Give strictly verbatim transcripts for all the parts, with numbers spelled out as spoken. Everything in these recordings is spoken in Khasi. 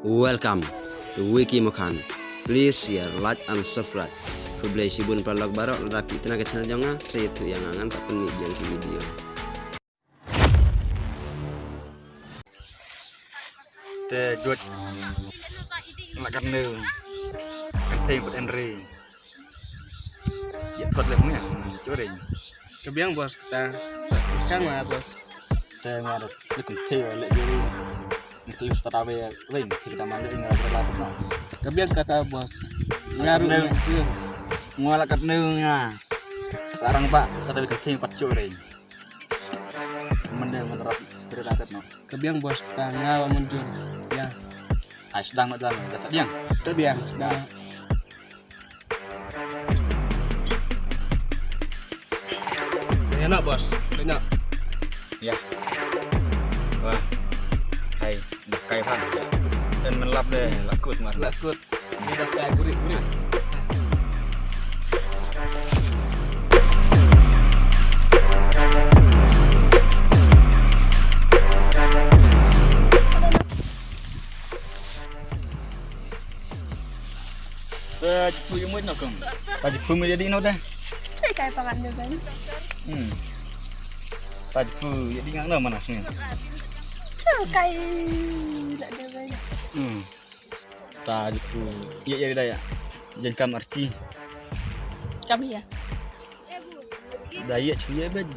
Welcome to Wiki Mukhan. Please share, like and subscribe. Khublei shibun paralok baroh, lada phi ïa tnat ka channel jong nga, sa ïathuh ïa nga, ngan sa pynmih biang ki video. Te jot la kan ne kan te pat Henry. Ya kot le mung ya. Chore. Ka biang bos, ta chang ma bos. Te ma da le kan te le jori. Ni tu sta ta be ring kita ma le ngi la no. Ka biang kata bos. Ngaru ne. Ngwa la kat ne nga. Sarang ba kata le kan te pat chore. Mende menrap cerita kat no. Ka biang bos, ta nga wa munjur. Ya. Ai sedang mak dalam kata biang. Ka biang sedang. Ya nak bos. Banyak. Ya. Wah. Hai, dah kai phan. Dan menlap deh, lakut mar. Lakut. Ïa da kai burit burit. Ka jiphu ïa mut na kong. Ka jiphu mut ïa ding no da. Kai kai pangan de ben. Hmm. Ka jiphu ïa ding no mana sini. Kai la de ben. Hmm. Ta jiphu ïa ïa da ïa. Jen kam arti. Kam ïa. Da ïa chu ïa ben.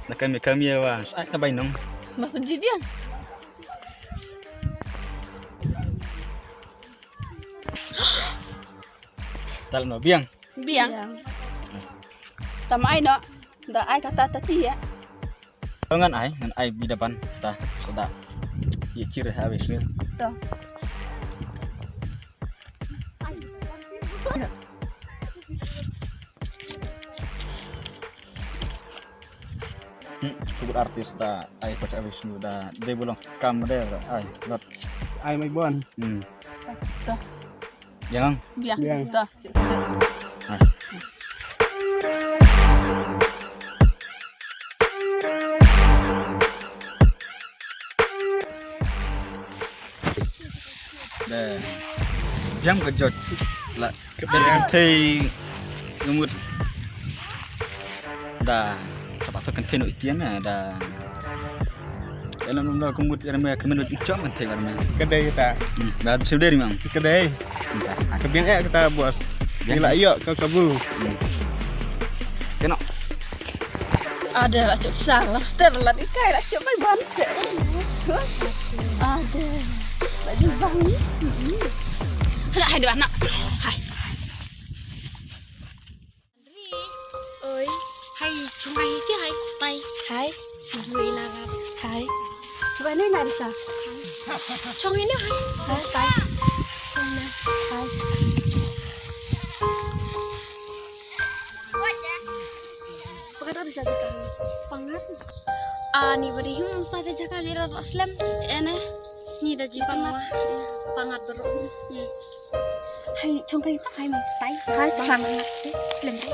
Na kam ïa kam ïa wa. Ai ta bai nong. Mas di dia. Tal no biang. Biang. Tam ai no. Da ai kata ta ti ïa. Ngan ai, ngan ai bida ban ta sada. Ye chir ha be shmir. To. Hmm, kubur artis da ai pa cha be shmir da de bulong kam de ai lot. Ai mai bon. Hmm. To. Yang. Biang. Biang. To. Ai. Da. Biang ka jot la. Ka biang ka thei ngut. Da. Ka patut kan thei no itian da. Ela nunda kumut ela me kamen wajib chom kan thei ela me. Ka dei ta. Hmm, ba sel dei mang. Ka dei. Ka biang eh kata bos. Biang. Ila iyo ka kabu. Hmm. Kena. Ada la chup sar, lobster la ikai la chup mai ban. Ada. La jin bang. Hai, hai, dua anak. Hai. Oi. Hai, chong ai ti hai. Pai. Hai. Dua ina rap. Hai. Dua ina risa. Chong ina hai. Hai, pai. Chong ina. Hai. Pakat ada satu kali. Pangat. Ah, ni beri hum pada jaga ni rap slem. Ene. Ni dah jipan mah. Pangat beruk. Hai, chong kai hai mas tai. Hai, chong kai. Lem dai.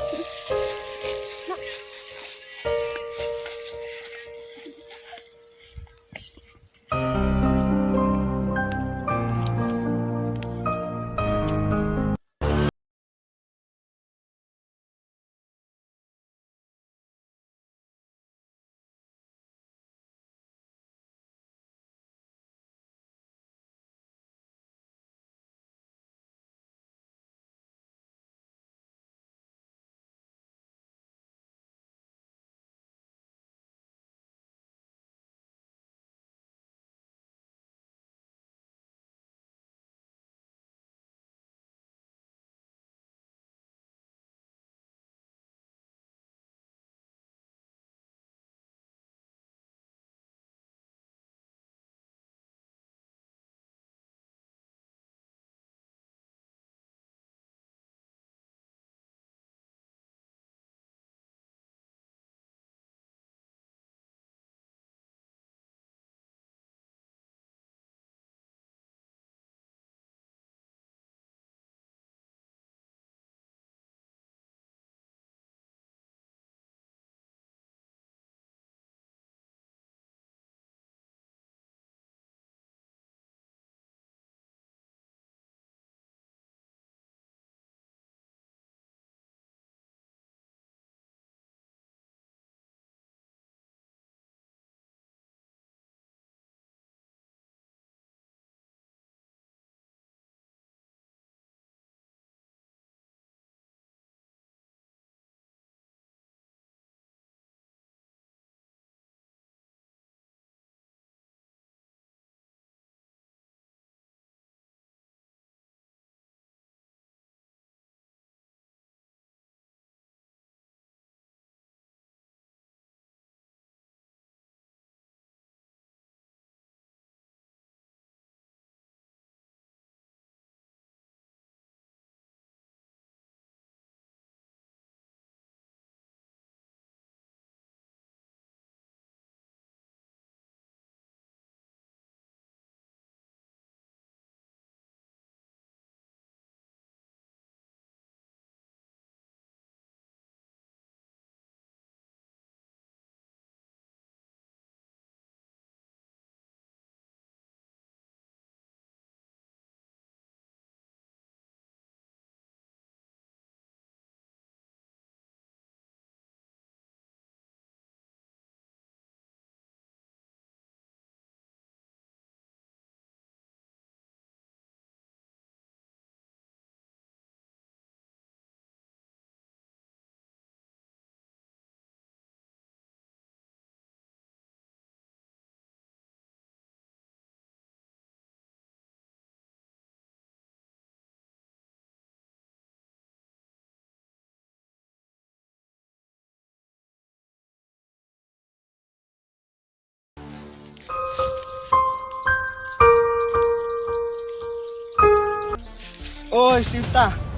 Oi, Sifta.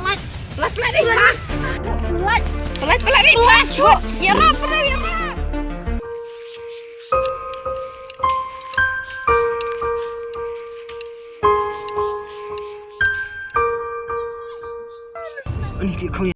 Plat, plat, plat, plat. Plat, plat, plat. Ïarap, ïarap. Ani ki khong